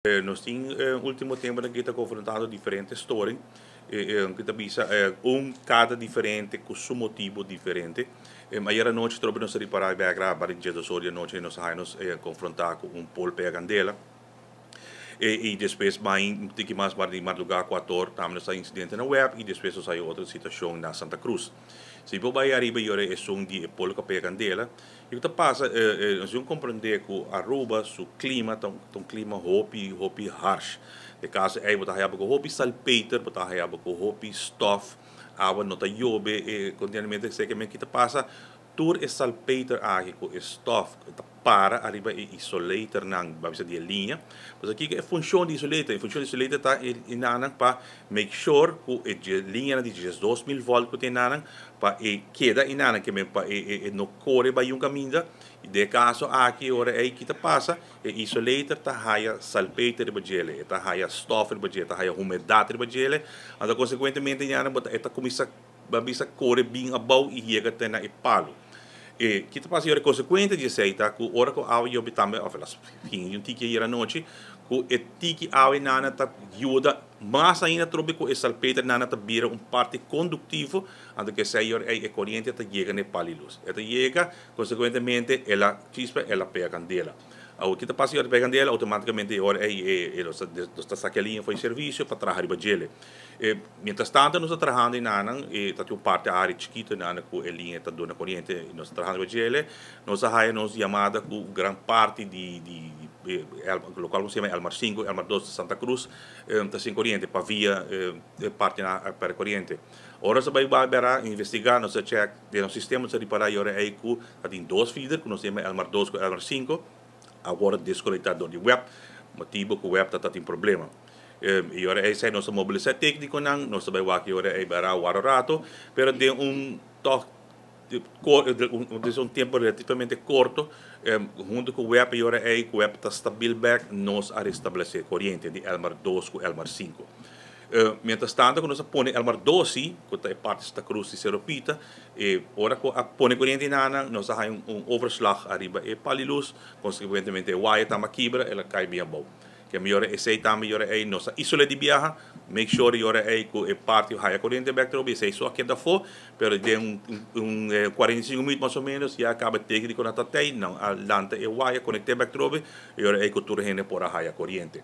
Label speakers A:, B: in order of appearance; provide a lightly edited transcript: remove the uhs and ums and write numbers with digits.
A: Nos tin último tempu ku ta konfrontando diferente storing, ku ta bisa un kada diferente ku su motibu diferente. Ayera anochi trobe nos a ripará bèk pa 12 or di anochi nos a nos konfrontá ku un pole pega kandela. I despues mas tiki mas di mardugá 4 or tambe nos tin insidente na WEB i despues nos tin otro situashon na Santa Cruz. Si bo bai ariba e esun di pole ku pega kandela, i loke ta pasa, nos ta komprondé ku Aruba su klima ta un klima hopi hopi harsh. Den kaso ei bo ta haya ku hopi salpeter, bo ta haya ku hopi stof, awa no ta yobe kontinuamente, esei ke ta pasa, tur e salpeter aki ku stof ta para ariba e isolator nan, ban bisa, di liña. Mas aki e funshon di isolator, e funshon di isolator ta einan pa make sure ku e liña di 12.000 volt ku tin einan pa e keda einan, ke pa e no kore bai un kaminda. Den kaso aki, ora ei ki ta pasa, e isolator ta haya salpeter riba djele, ta haya stof riba djele, ta haya humedat riba djele, anto konsekuentemente einan bo ta kuminsá, ban bisa, kore bin abou i yega te na e palu. E ki ta pasa, e konsekuensia di esei ta ku ora ku awa yobe tambe, òf las fin un tiki ayera anochi, ku e tiki awa einan ta yuda mas ainda trobe ku e salpeter nan ta bira un parti konduktivo, anto ku esei e koriente ta yega na pal'i lus. E ta yega, konsekuentemente el a chispa, el a pega kandela. O ki ta pasa, e pega kandela, outomátikamente ora ei nos ta saka e liña for di servisio pa traha riba djele. Mientras tantu nos ta trahando einan, ta un parti área chikitu einan ku e liña ta duna koriente, nos ta trahando riba djele, nos a haya nos yamada ku gran parti di lokual ku yama Elmar 5, Elmar 2 di Santa Cruz, ta sin koriente, pa via parti na per koriente. Ora nos bai bai investigá, nos check den nos sistema, nos ripará ora ei ku tin dos feeder, ku nos yama Elmar 2 ku Elmar 5, awor deskonektá dor di WEB, motibu ku WEB ta tin problema. I ora ei nos a mobilisá téknikonan, nos a bai wak ora ei bara wara rato, pero den un toch un tempu relativamente korto, huntu ku WEB, i ora ei WEB ta stabil bèk, nos a restablesé koriente di Elmar 2 ku Elmar 5. Mientras tantu, ku nos a pone Elmar 2, ku ta parti Santa Cruz i Sero Pita, e ora ku a pone koriente einan, nos a un overslag ariba e pal'i lus, konsekuentemente e waya tambe a kibra, el a kai bin abou. Ke mihor esei tambe ora ei nos a isolá di biaha, make sure ora ei ku e parti haya koriente bèk trobe, esei so a keda afó, pero den un 45 minüt mas o ménos ya kaba tékniko nan ta tei, nan a lanta e waya, konekt'é bèk trobe, i ora ei ku tur hende por a haya koriente.